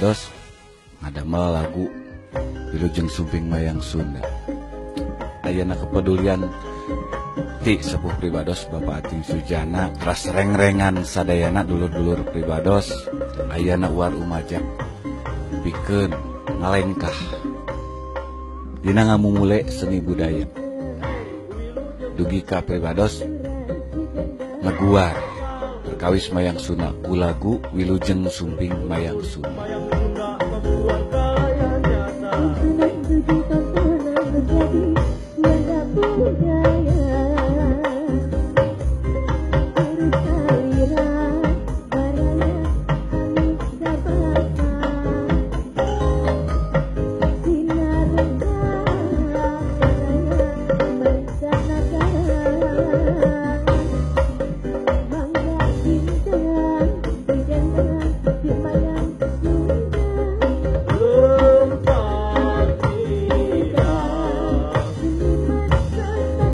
Pribados ngadamel lagu Wilujeng Sumping Mayang Sunda. Ayana kepedulian ti sepuh pribados Bapak Acing Sujana teras rengrengan sadayana dulur-dulur pribados ayana uar umajak pikeun ngalengkah dina ngamumule seni budaya dugi ka pribados ngaguar perkawis Mayang Sunda ku lagu Wilujeng Sumping Mayang Sunda.